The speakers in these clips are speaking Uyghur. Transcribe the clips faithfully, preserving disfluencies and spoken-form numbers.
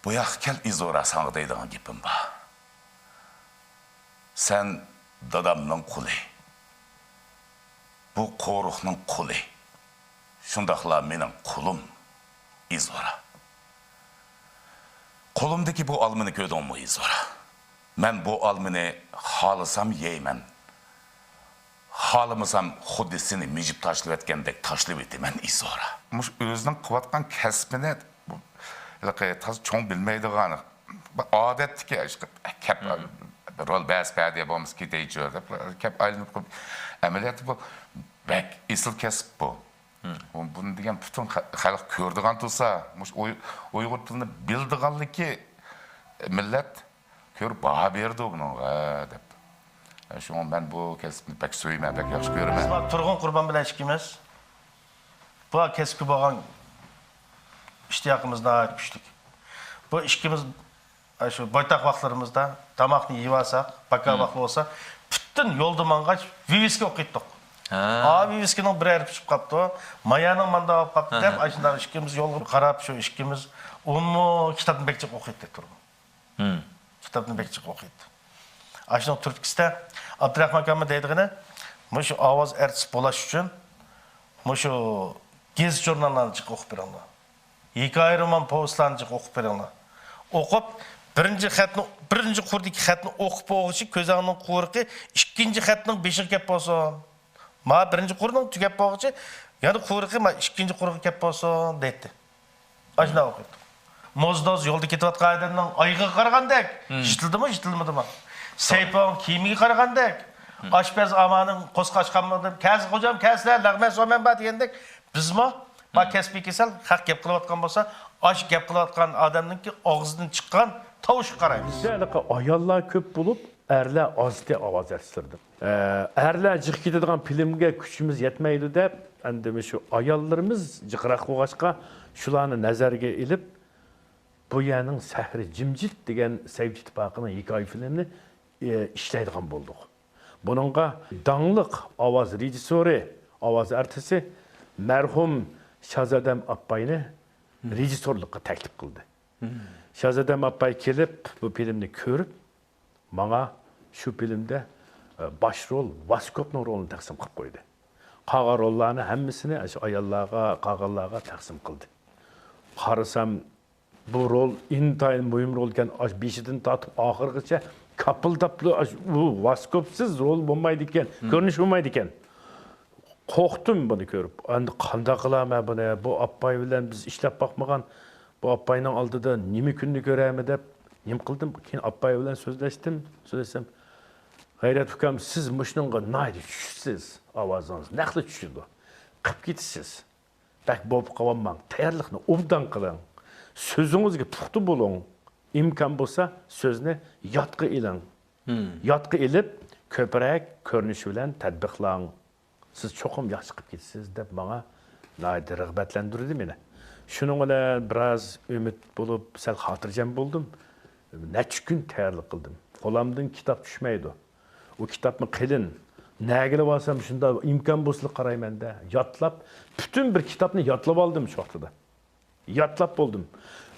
بۇ ياققا كەل، ئىزورا، ساڭا دەيدىغان گېپىم بار. سەن دادامنىڭ قۇلى. بۇ قورۇقنىڭ قۇلى. شۇنداقلا مېنىڭ قۇلۇم ئىزورا. قولۇمدىكى بۇ ئالمىنى كۆردۈڭمۇ، ئىزورا؟ مەن بۇ ئالمىنى خالىسام يەيمەن. خالىمىسام خۇددى سېنى مىجىپ تاشلىۋەتكەندەك تاشلىۋېتىمەن، ئىزورا. مۇشۇ ئۆزىنىڭ قىلىۋاتقان كەسپىنى بۇ، ھېلىقى تازا چوڭ بىلمەيدىغان، بىر ئادەتتىكى ئىشقا كەپ، رول بەس بەدىيە بولمىسا كېتەيچۇ دەپ كەپ ئايلىنىپ قويۇپ، ئەمەلىيەتتە بۇ بەك ئېسىل كەسىپ بۇ. بۇ، بۇنى دېگەن پۈتۈن خە-، خەلق كۆرىدىغان تۇرسا، مۇشۇ ئۇي-، ئۇيغۇر تىلىنى بىلىدىغانلىكى مىللەت كۆرۈپ باھا بېرىدۇ بۇنىڭغا دەپ. شۇڭا مەن بۇ كەسىپنى بەك سۆيىمەن، بەك ياخشى كۆرىمەن. بىز تۇرغۇن قۇربان بىلەن ئىككىمىز بۇ كەسىپكە بولغان ئىشتىياقىمىز ناھايىتى كۈچلۈك. بۇ ئىككىمىز، ئە، شۇ بويتاق ۋاقىتلىرىمىزدا تاماقنى يېيىۋالساق، باكا ۋاقىت بولسا، پۈتۈن يولدا ماڭغاچ ۋىۋىسكا ئوقۇيتتۇق. ھە. ئا، ۋىۋىسكىنىڭ بىر ھەرپى چۈشۈپ قاپتۇ، مايانىڭ مانداق بولۇپ قاپتۇ دەپ، ئاشۇنداق ئىككىمىز يولغا قاراپ، شۇ ئىككىمىز ئۇمۇ كىتابنى بەك جىق ئوقۇيتتى تۇرۇپ. كىتابنى بەك جىق ئوقۇيتتى. ئاشۇنىڭ تۈرتكىسىدە ئابدۇراخمان ئاكاممۇ دەيدىغىنى، مۇشۇ ئاۋاز ئارتىسى بولاش ئۈچۈن مۇشۇ گېزىت-ژۇرناللارنى جىق ئوقۇپ بېرىڭلار. ھېكايە، رومان، پوۋېستلارنى جىق ئوقۇپ بېرىڭلار. ئوقۇپ، بىرىنچى خەتنى، بىرىنچى قۇردىكى خەتنى ئوقۇپ بولغۇچە كۆزۈڭنىڭ قورۇقى ئىككىنچى خەتنىڭ بېشىغا كەپ بولسۇن. ما بىرىنچى قۇرنىڭ تۈگەپ بولغۇچە، يەنە قۇرۇقى ما ئىككىنچى قۇرغا كەپ بولسۇن دەيتتى. ئاشۇنداق ئوقۇيتتۇق. موزدوز يولدا كېتىۋاتقان ئادەمنىڭ ئايىغىغا قارىغاندەك، يېتىلدىمۇ، يېتىلمىدىمۇ؟ سەيپىڭ كىيىمىگە قارىغاندەك، ئاشپەز ئامانىڭ قورسىقى ئاچقانمۇ دەپ، كەلسە خوجام، كەلسىلە، لەغمەن سومەن بار دېگەندەك، بىزمۇ ما كەسپىي كېسەل، خەق گەپ قىلىۋاتقان بولسا، ئاشۇ گەپ قىلىۋاتقان ئادەمنىڭكى ئاغزىدىن چىققان تاۋۇشقا قارايمىز. بىزدە ھېلىقى ئاياللار كۆپ بولۇپ، ئەرلەر ئازتى ئاۋاز ئەسلىدىم. ئەرلەر جىق كېتىدىغان فىلىمگە كۈچىمىز يەتمەيدۇ دەپ، ئەمدى مۇشۇ ئاياللىرىمىز جىقراق بولغاچقا، شۇلارنى نەزەرگە ئېلىپ، بۇ يەرنىڭ سەھرى جىمجىت دېگەن سەۋج ئىتتىپاقىنىڭ ھېكايە فىلىمىنى، ئە، ئىشلەيدىغان بولدۇق. بۇنىڭغا داڭلىق ئاۋاز رېژىسسورى، ئاۋاز ئارتىسى مەرھۇم شازادەم ئاپپاينى رېژىسسورلۇققا تەكلىپ قىلدى. شازادەم ئاپپاي كېلىپ، بۇ فىلىمنى كۆرۈپ، ماڭا شۇ فىلىمدە، ئە، باش رول ۋاسكوپنىڭ رولىنى تەقسىم قىلىپ قويدى. قالغان روللارنى ھەممىسىنى ئاشۇ ئاياللارغا، قالغانلارغا تەقسىم قىلدى. قارىسام، بۇ رول ئىنتايىن مۇھىم رول ئىكەن. ئاش-، بېشىدىن تارتىپ ئاخىرغىچە كاپىلداپلا ئاش-، ئۇ ۋاسكوپسىز رول بولمايدىكەن، كۆرۈنۈش بولمايدىكەن. قورقتۇم بۇنى كۆرۈپ. ئەمدى قانداق قىلارمەن بۇنى؟ بۇ ئاپپاي بىلەن بىز ئىشلەپ باقمىغان. بۇ ئاپپاينىڭ ئالدىدا نېمە كۈننى كۆرەرمەن دەپ نېمە قىلدىم. كېيىن ئاپپاي بىلەن سۆزلەشتىم. سۆزلەشسەم، «غەيرەت ئۇكام، سىز مۇشۇنىڭغا ناھايىتى چۈشىسىز. ئاۋازىڭىز نەقلا چۈشىدۇ. قىپ كېتىسىز. بەك بوپۇپ قالماڭ. تەييارلىقنى ئوبدان قىلىڭ. سۆزىڭىزگە پۇختا بولۇڭ. ئىمكان بولسا سۆزنى يادقا ئېلىڭ. يادقا ئېلىپ، كۆپرەك كۆرۈنۈش بىلەن تەتبىقلاڭ. سىز چوقۇم ياخشى چىقىپ كېتىسىز» دەپ ماڭا ناھايىتى رىغبەتلەندۈردى مېنى. شۇنىڭ بىلەن بىراز ئۈمىد بولۇپ، سەل خاتىرجەم بولدۇم. نەچچە كۈن تەييارلىق قىلدىم. قولۇمدىن كىتاب چۈشمەيدۇ. ئۇ كىتابمۇ قېلىن. نەگىلا بارسام شۇنداق ئىمكان بولسىلا قارايمەن-دە. يادلاپ، پۈتۈن بىر كىتابنى يادلاپ ئالدىم شۇ ۋاقتىدا. يادلاپ بولدۇم.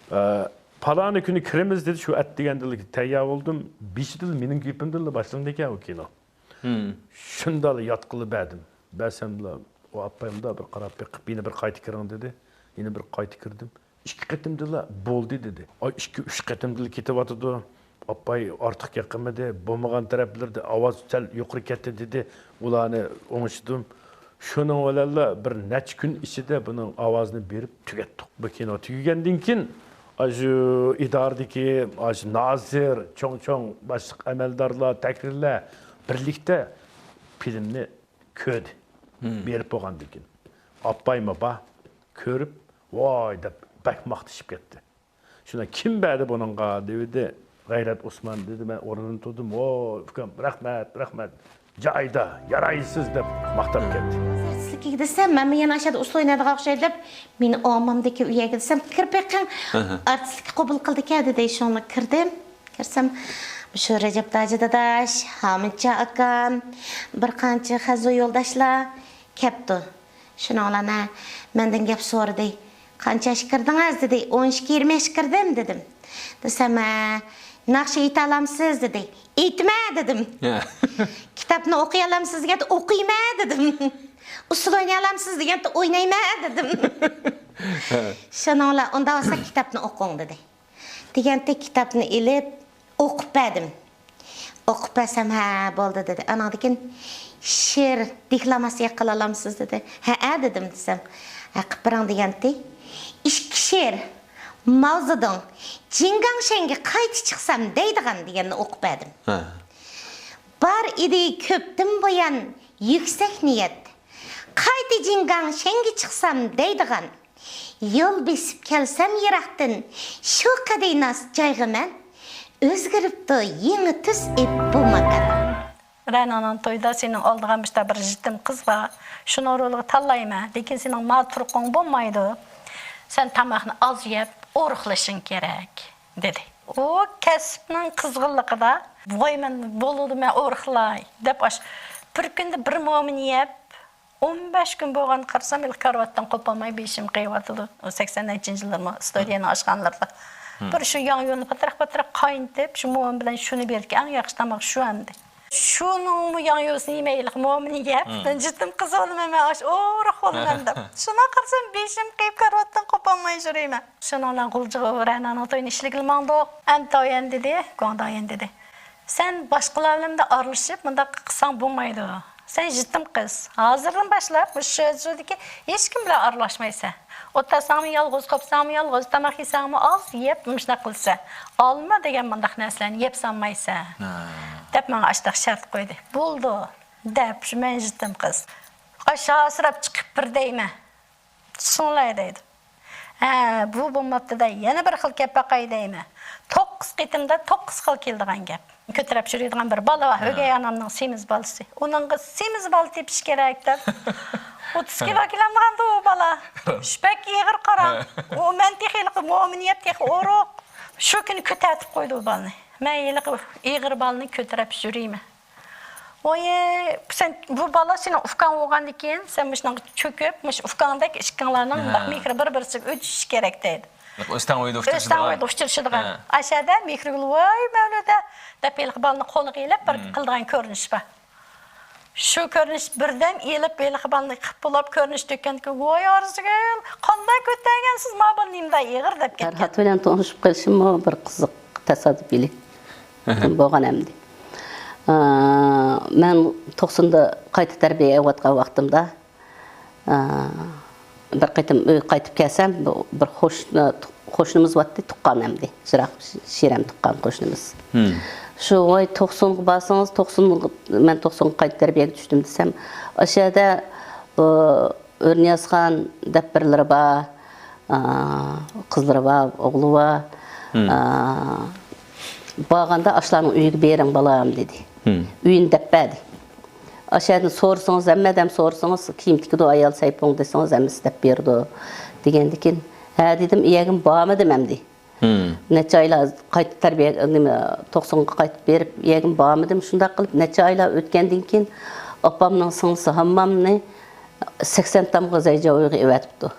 ئە، پالانى كۈنى كىرىمىز دېدى، شۇ ئەتىگەندىلا تەييار بولدۇم. بېشىدىلا مېنىڭ گېپىمدىنلا باشلىنىدىكەن ئۇ كىنو. شۇنداقلا ياد قىلىپ بەردىم. بەرسەملا، ئۇ ئاپپايمدا بىر قاراپ بېقىپ، «يەنە بىر قايتا كىرىڭ» دېدى. يەنە بىر قايتا كىردىم. ئىككى قېتىمدىلا «بولدى» دېدى. ئاي، ئىككى، ئۈچ قېتىمدىلا كېتىۋاتىدۇ. ئاپپاي ئارتۇق گەپ قىلمىدى. بولمىغان تەرەپلىرىدە ئاۋاز سەل يۇقىرى كەتتى دېدى. ئۇلارنى ئوڭشىدىم. شۇنىڭ بىلەنلا بىر نەچچە كۈن ئىچىدە بۇنىڭ ئاۋازىنى بېرىپ تۈگەتتۇق. بۇ كىنو تۈگىگەندىن كېيىن، ئاشۇ ئىدارىدىكى، ئاشۇ نازىر، چوڭ-چوڭ باشلىق ئەمەلدارلار، تەكرىرلەر بىرلىكتە فىلىمنى كۆردى. بېرىپ بولغاندىن كېيىن. ئاپپايمۇ بار، كۆرۈپ، «ۋاي» دەپ بەك ماختىشىپ كەتتى. شۇنى «كىم بەردى بۇنىڭغا؟» دېۋىدى. «غەيرەت ئوسمان» دېدى. مەن ئورنۇمدىن تۇردۇم. «ۋو، ئۇكام، رەھمەت، رەھمەت. جايىدا، يارايسىز» دەپ ماختاپ كەتتى. ئارتىسلىكىگە دېسەم، مەنمۇ يەنە ئاشۇ يەردە ئۇسسۇل ئوينايدىغان ئوخشايدۇ دەپ، مېنى ئومامدىكى ئۆيگە دېسەم، «كىرىپ بېقىڭ، ئارتىسلىككە قوبۇل قىلىدىكەن» دېدى. شۇڭا كىردىم. كىرسەم، مۇشۇ رەجەپ تاجى داداش، ھامىتجان ئاكام، بىر قانچە خەنزۇ يولداشلار كەپتۇ. شۇنىڭ بىلەن، ھە، مەندىن گەپ سورىدى. «قانچە ياشقا كىردىڭىز؟» دېدى. «ئون ئىككى، يىگىرمە ياشقا كىردىم» دېدىم. دېسەم، «ھە، ناخشا ئېيتالامسىز؟» دېدى. «ئېيتىمەن» دېدىم. «كىتابنى ئوقۇيالامسىز؟» دېگەندە، «ئوقۇيمەن» دېدىم. «ئۇسسۇل ئوينىيالامسىز؟» دېگەندە، «ئوينايمەن» دېدىم. شۇنىڭ بىلەن، «ئۇنداق بولسا كىتابنى ئوقۇڭ» دېدى. دېگەنتى كىتابنى ئېلىپ ئوقۇپ بەردىم. ئوقۇپ بەرسەم، «ھە، بولدى» دېدى. ئاناندىن كېيىن، «شېئىر دېكلاماتسىيە قىلالامسىز؟» دېدى. «ھەئە» دېدىم دېسەم، «ھە، قىلىپ بېرىڭ» دېگەنتى. ئىككى شېئىر، ماۋزېدۇڭ، «جىڭگاڭشەنگە قايتا چىقسام دەيدىغان» دېگەننى ئوقۇپ بەردىم. ھە. «بار ئىدى كۆپتىن بۇيان يۈكسەك نىيەت، قايتا جىڭگاڭشەنگە چىقسام دەيدىغان. يول بېسىپ كەلسەم يىراقتىن، شۇ قەدىناس جايغا مەن، ئۆزگىرىپتۇ يېڭى تۈس ئېپ بۇ ماكان.» رەنانىڭ تويىدا سېنىڭ ئالدىغا مۇشتا بىر يېتىم قىز بار. شۇنىڭ رولىغا تاللايمەن. لېكىن سېنىڭ ما تۇرقۇڭ بولمايدۇ. سەن تاماقنى ئاز يەپ، ئورۇقلىشىڭ كېرەك، دېدى. ئۇ كەسىپنىڭ قىزغىنلىقىدا، ۋاي، مەن بولىدۇ، مەن ئورۇقلاي، دەپ ئاش-، بىر كۈندە بىر مومىنى يەپ، ئون بەش كۈن بولغان قارىسام، ھېلىقى كارىۋاتتىن قوپالماي بېشىم قېيىۋاتىدۇ. ئۇ سەكسەن نەچچىنچى يىللىرىمۇ ستۇدىيەنىڭ ئاشخانىلىرىدا. بىر شۇ ياڭيۇنى پاتراق-پاتراق قاينىتىپ، شۇ مومىن بىلەن شۇنى بېرىدىكەن، ئەڭ ياخشى تاماق شۇ ئەمدى. شۇنىڭمۇ ياڭيۇسىنى يېمەي، ھېلىقى مومىنى يەپ، جېتىم قىز بولىمەن، مەن ئاش ئورۇق بولىمەن دەپ. شۇنىڭغا قارىسام، بېشىم قېيىپ، كارىۋاتتىن قوپالماي يۈرىمەن. شۇنىڭ بىلەن غۇلجىغا رەنانىڭ تويىنى ئىشلىگىلى ماڭدۇق. ئەنتاۋيەن دېدى، گۇاڭداۋيەن دېدى، سەن باشقىلار بىلەن ئارىلىشىپ مۇنداق قىلساڭ بولمايدۇ. سەن يېتىم قىز. ھازىردىن باشلاپ مۇشۇ شېزۇدىكى ھېچكىم بىلەن ئارىلاشمايسەن. ئولتۇرساڭمۇ يالغۇز، قوپساڭمۇ يالغۇز، تاماق يېسەڭمۇ ئاز يەپ مۇشۇنداق قىلىسەن. ئالما دېگەن مۇنداق نەرسىلەرنى يەپ سالمايسەن، دەپ ماڭا ئاشۇنداق شەرت قويدى. بولدى، دەپ شۇ مەن يېتىم قىز. ئاشۇ ھاسىراپ چىقىپ بىر دەيمەن. سۇڭلاي دەيدۇ. ھە، بۇ بولماپتۇ-دە، يەنە بىر خىل گەپ باقاي دەيمەن. توققۇز قېتىمدا توققۇز خىل كېلىدىغان گەپ. كۆتۈرەپ يۈرىدىغان بىر بالا بار، ھە. ئۆگەي ئانامنىڭ سېمىز بالىسى. ئۇنىڭغا سېمىز بالا تېپىش كېرەك دەپ. ئوتتۇز كىلو كېلەمدىغاندۇ ئۇ بالا. شۇ بەك ئېغىر قارا. ھە. ئۇ مەن تېخى ھېلىقى مومىنى يەپ تېخى ئورۇق. شۇ كۈنى كۆتەرتىپ قويدى ئۇ بالىنى. مەن ھېلىقى ئېغىر بالىنى كۆتۈرۈپ يۈرىمەن. ۋايە، سەن بۇ بالا سېنىڭ ئۇكاڭ بولغاندىكىن، سەن مۇشۇنىڭغا چۆكۈپ، مۇشۇ ئۇكاڭدەك ئىككىڭلارنىڭ ھە. مۇنداق مېھرى بىر-بىرسىگە ئۆتۈشۈشى كېرەك دەيدۇ. ئۆستەڭ ئۆيدە ئۆستەڭ ئۇچرىشىدىغان. ئۆيدە ئۇچرىشىدىغان. ھە. ئاشەدە مېھرىگۈل، ۋاي مەۋلىدە دەپ ھېلىقى بالىنى قولىغا ئېلىپ بىر مم. قىلىدىغان كۆرۈنۈش بار. شۇ كۆرۈنۈش بىردەم ئېلىپ ھېلىقى بالىنى قىپ بولاپ كۆرۈنۈش تۆككەندىكىن، ۋاي ئارزۇگۈل، قانداق كۆتەرگەنسىز ما بالىنى نېمىنداق ئېغىر دەپ كەتكەن. پەرھات بىلەن تونۇشۇپ قېلىشىممۇ بىر قىزىق تاسادىپىيلىك. ئەھە. بولغان ئەمدى. ئا، مەن توقساندا قايتا تەربىيە ئېلىۋاتقان ۋاقتىمدا، ئا، بىر قېتىم ئۆيگە قايتىپ كەلسەم، بۇ بىر قوش-، قوشنىمىز بارتتى، تۇغقان ئەمدى. يىراق شىرەم تۇغقان قوشنىمىز. ھىم. شۇ، ۋاي، توقسانغا بارسىڭىز، توقسان، مەن توقسانغا قايتا تەربىيەگە چۈشتۈم دېسەم، ئاشۇ يەردە بۇ ئۆرنىيازخان دەپ بىرلىرى بار، ئا، قىزلىرى بار، ئوغلى بار. ھىم. ئا، بارغاندا ئاشۇلارنىڭ ئۆيىگە بېرىڭ، بالام، دېدى. ھىم. ئۆيىنى دەپ بەردى. ئاشۇ يەردىن سورىسىڭىز، ھەممە ئادەم سورىسىڭىز، كىيىم تىكىدۇ ئايال سەيپۇڭ دېسىڭىز، ھەممىسى دەپ بېرىدۇ. دېگەندىكىن، ھە، دېدىم، ئىيەگىم بارمىدىم ئەمدى. ھىم. نەچچە ئايلار قايتا تەربىيە، نېمە، توقسانغا قايتىپ بېرىپ، ئىيەگىم بارمىدىم. شۇنداق قىلىپ، نەچچە ئايلار ئۆتكەندىن كېيىن، ئاپامنىڭ سىڭلىسى ھاممامنى سەكسەن تامغا زەيجاۋۇيغا ئېۋەتىپتۇ.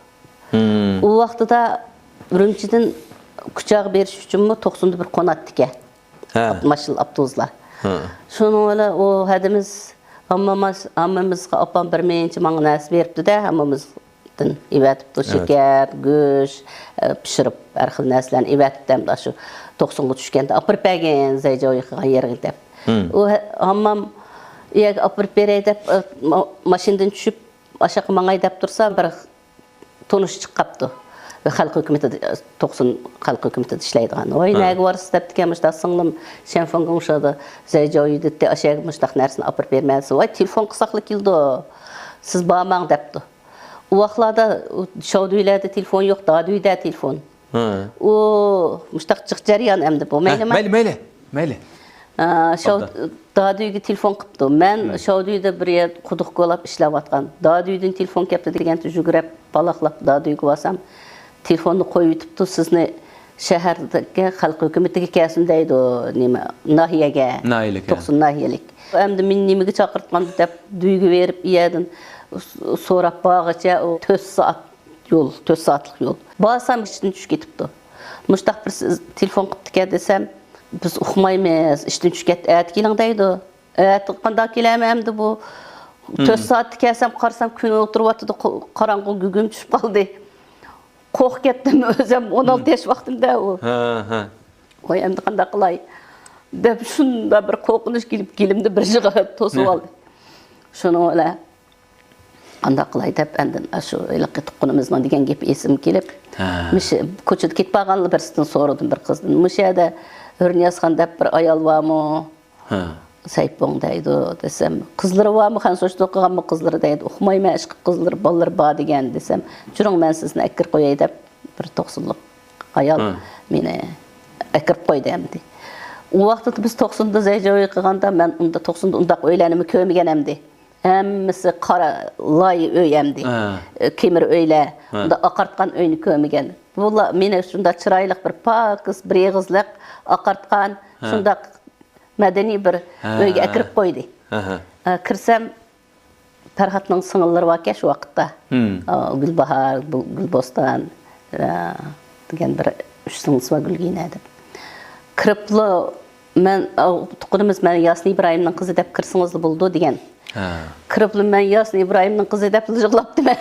ھىم. ئۇ ۋاقتىدا ئۈرۈمچىدىن كۇچاغا بېرىش ئۈچۈنمۇ توقساندا بىر قوناتتىكەن. ھە. قاتناش ئاپتوبۇسلار. ھە. شۇنىڭ بىلەن ئۇ ھەدىمىز ھاممىمىز-، ھاممىمىزغا ئاپام بىر مۇنچە ماڭا نەرسە بېرىپتۇ-دە، ھاممىمىزدىن ئېۋەتىپتۇ. ئەۋەت. شېكەر، گۆش، ئە، پىشۇرۇپ، ھەر خىل نەرسىلەرنى ئېۋەتىپتۇ. ئەمدى شۇ توقسانغا چۈشكەندە ئاپىرىپ بەرگىن زەيجاۋۇيغا يېرىگە دەپ. ھىم. ئۇ ھە-، ھاممام ئۇ يەرگە ئاپىرىپ بېرەي دەپ، ئە، ما-، ماشىنىدىن چۈشۈپ، ئاشاققا ماڭاي دەپ تۇرسا، بىر تونۇش چىقىپ قاپتۇ. خەلق ھۆكۈمىتىدە، توقسان خەلق ھۆكۈمىتىدە ئىشلەيدىغان. ۋاي، ھە. نەگە بارىسىز دەپتىكەن، مۇشۇنداق سىڭلىم شەنفېڭگېڭ شۇدا زەيجاۋۇيدىتتى، ئاشۇ يەرگە مۇشۇنداق نەرسىنى ئاپىرىپ بېرىمەن دېسە، ۋاي، تېلېفون قىلساقلا كېلىدۇ. سىز بارماڭ دەپتۇ. ئۇ ۋاقىتلاردا ئۇ شاۋدۈيلەردە تېلېفون يوق، دادۈيدە تېلېفون. ھە. ئۇ مۇشۇنداق جىق جەريان ئەمدى بولمايلىما؟ ھە، مەيلى، مەيلى، مەيلى. ئا، شاۋ-، ئابدا. دادۈيگە تېلېفون قىپتۇ. مەن ھىم. شاۋدۈيدە بىر يەر قۇدۇق كولاپ ئىشلەۋاتقان. دادۈيدىن تېلېفون كەپتۇ دېگەنتى يۈگۈرۈپ، پالاقلاپ دادۈيگە بارسام، تېلېفوننى قويۇۋېتىپتۇ، سىزنى شەھەردىكى خەلق ھۆكۈمىتىگە كەلسۇن دەيدۇ، نېمە، ناھىيەگە. ناھىيەلىك، ھە. توقسان ناھىيەلىك. ئەمدى مېنى نېمىگە چاقىرتقاندۇ دەپ، دۈيگە بېرىپ، ئۇ يەردىن سوراپ بارغىچە ئۇ تۆت سائەت يول، تۆت سائەتلىك يول. بارسام ئىشتىن چۈشۈپ كېتىپتۇ. مۇشتاق بىرسى تېلېفون قىپتىكەن دېسەم، بىز ئۇقمايمىز، ئىشتىن چۈشۈپ كەتتى، ئەتە كېلىڭ دەيدۇ. ئەتە قانداق كېلەمەن ئەمدى بۇ؟ تۆت سائەتتە كەلسەم، قارىسام كۈن ئولتۇرۇۋاتىدۇ، قو-، قاراڭغۇ گۈگۈم چۈشۈپ قالدى. قورقۇپ كەتتىم ئۆزۈم، ئون ئالتە ياش ۋاقتىمدا ئۇ. ھە، ھە. ۋاي ئەمدى قانداق قىلاي دەپ شۇنداق بىر قورقۇنچ كېلىپ، گېلىمنى بىر يىغىپ توسۇۋالدى. شۇنىڭ بىلەن قانداق قىلاي دەپ ئاندىن شۇ ھېلىقى تۇغقىنىمىزنىڭ دېگەن گېپى ئېسىمگە كېلىپ، مۇشۇ كوچىدا كېتىپ بارغانلا بىرسىدىن سورىدىم بىر قىزدىن. مۇشۇ يەردە ھۆرنىيازخان دەپ بىر ئايال بارمۇ؟ ھە. سەيپۇڭ دەيدۇ دېسەم، قىزلىرى بارمۇ، خەنزۇچىلىق قىلغانمۇ قىزلىرى دەيدۇ. ئۇقمايمەن، ئىشقىلىپ قىزلىرى، بالىلىرى بار دېگەن دېسەم، چۈرۈڭ مەن سىزنى ئەكىرىپ قوياي دەپ بىر توقسۇنلۇق ئايال مېنى ئەكىرىپ قويدى ئەمدى. ئۇ ۋاقىتتا بىز توقسۇندا زەيجاۋ قىلغاندا، مەن ئۇندا توقسۇندا ئۇنداق ئۆيلەرنىمۇ كۆرمىگەن ئەمدى. ھەممىسى قارا لاي ئۆي ئەمدى. كېمىر ئۆيلەر، ئۇنداق ئاقارتقان ئۆينى كۆرمىگەن. بۇلار مېنى شۇنداق چىرايلىق بىر پاكىز، بىر ئېغىزلىق ئاقارتقان، شۇنداق مەدەنىي بىر ئۆيگە ئەكىرىپ قويدى. ئە، كىرسەم، پەرھاتنىڭ سىڭىللىرى باركەن شۇ ۋاقىتتا. ئا، گۈلباھار، بۇ گۈلبوستان، ئە، دېگەن بىر ئۈچ سىڭلىسى بار، گۈلگىنە دەپ. كىرىپلا، مەن، ئا، تۇغقىنىمىز، مەن ياسىن ئىبراھىمنىڭ قىزى دەپ كىرسىڭىزلا بولىدۇ دېگەن. كىرىپلا مەن ياسىن ئىبراھىمنىڭ قىزى دەپلا يىغلاپتىمەن.